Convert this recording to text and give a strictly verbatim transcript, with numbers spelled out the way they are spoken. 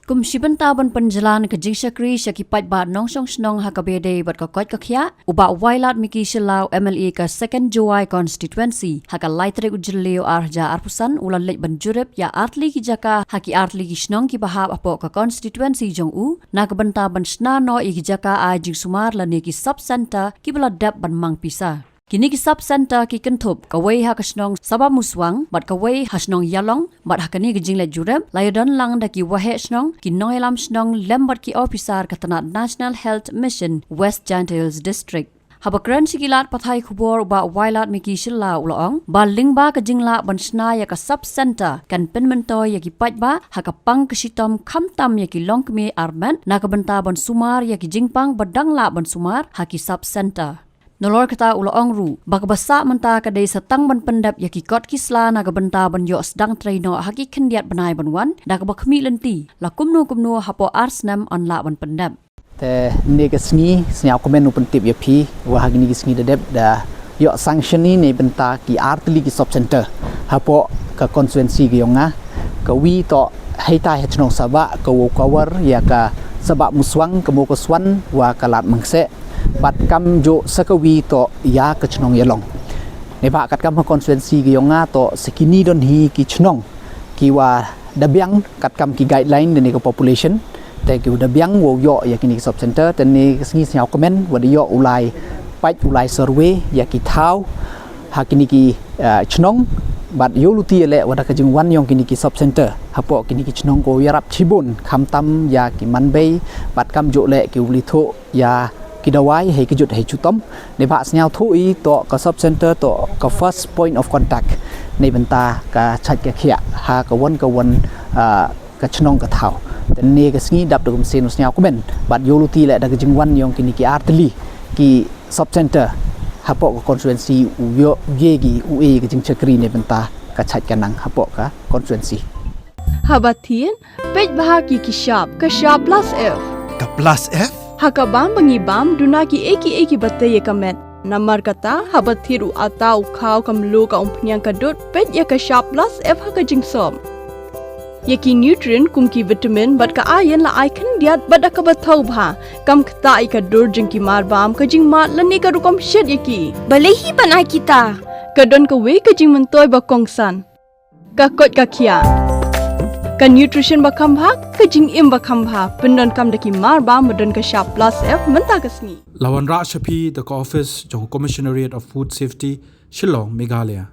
Kum shi bynta ban pynjlan ka jingshakri sha ki paidbah nongshong shnong ha kaba ïadei bad ka koit ka khiah, u Bah Wailadmiki Shylla, M L A ka Second Jowai Constituency, ha ka lai tarik u Jylliew ar hajar arphew san, u la leit ban jurip ïa artylli ki jaka ha ki artylli ki shnong kiba hap hapoh ka constituency jong u, na ka bynta ban shna noh ïa ki jaka ai jingsumar lane ki sub center kiba la dep ban mang pisa. Kine ki sub center ki kynthup kawei ha ka shnong Sabamuswang bad kawei ha shnong Ïalong, bad ha kane ka jingleit jurip la ïadon lang da ki waheh shnong, ki nongïalam shnong lem bad ki ophisar ka tnat National Health Mission West Jaintia Hills District. Haba kren sha ki lad pathai khubor, u Bah Wailadmiki Shylla u la ong ba lyngba ka jinglah ban shna ïa ka sub center kan pynmyntoi ïa ki paidbah ha ka pang ka shitom, khamtam ïa ki longkmie armet, na ka bynta ban sumar ïa ki jingpang ba dang lah ban sumar ha ki sub center. Nalor kata u la ong ruh ba kaba sah mynta ka dei sa tang ban pyndep ïa ki kot ki sla na ka bynta ban ïoh sdang trei noh ha ki khyndiat bnai ban wan, da kaba khmih lynti la kumno kumno hapoh ar snem yn lah ban pyndep. Te ynne ka sngi sngewkmen u pyntip ïa phi, wa ha kine ki sngi da dep da ïoh sanction ne bynta ki artylli ki sub center hapoh ka constituency ka jong nga. Kawi toh haitai ha shnong Sabah, ka wow cover ïa ka Sabamuswang, ka Mawkaswan, wa ka Ladmangseh, bad kamjooh sa kawi toh ïa ka shnong Ïalong. Neibhah katkam ha constituency ka jong nga toh sa kine don hi ki shnong kiwa da biang katkam ki guideline da ne ka population. Te kiwa da biang wow ïoh ïa kine ki sub center, te ynne ka sngi sngewkmen wa da ïoh u lai pait, u lai survey ïa ki thaw ha kine ki, eh, shnong, bad ïoh luti leh wa da ka jingwan jong kine ki sub center hapoh kine ki shnong ko ïarap shibun, khamtam ïa ki manbei, bad kamjooh leh ki u li thoh ïa ki dawai hei kjut hei jutom. Neibhah sngewthuh i toh ka sub center toh ka first point of contact ne bynta ka chait ka khiah ha ka wan ka wan, ah, ka shnong ka thaw. Te ynne ka sngi dap da kumsien u sngewkmen bad ïoh luti leh da ka jingwan jong kine ki artylli ki sub center hapoh ka constituency u ïoh, u ïoh ki, u ïoh ka jingshakri ne bynta ka chait ka nang hapoh ka constituency. Haba thied, peit bha ki ki shap, ka shap plus F. Ka plus F? Ha ka bam ba ngi bam, duna ki ei ki ei kiba tei ïa ka met. Namar kata, haba thied u atta, u khaw, ka mluh, ka umphniang, ka dud, peit ïa ka shap plus F ha ka jingsop. Ïa ki nutrient kum ki vitamin bad ka iron la ai khyndiat bad da kaba thaw bha. Kam ktah ïa ka dur jong ki marbam, ka jingmad lane ka rukom shet ïa ki. Balei hi ban ai kita? Ka don kawei ka jingmyntoi ba kongsan. Ka koit ka khiah. Ka nutrition ba kham bha, ka jingim ba kham bha. Pyndonkam da ki marbam ba don ka shap plus F mynta ka sngi. La wanrah sha phi da ka office jong Commissionerate of Food Safety, Shillong, Meghalaya.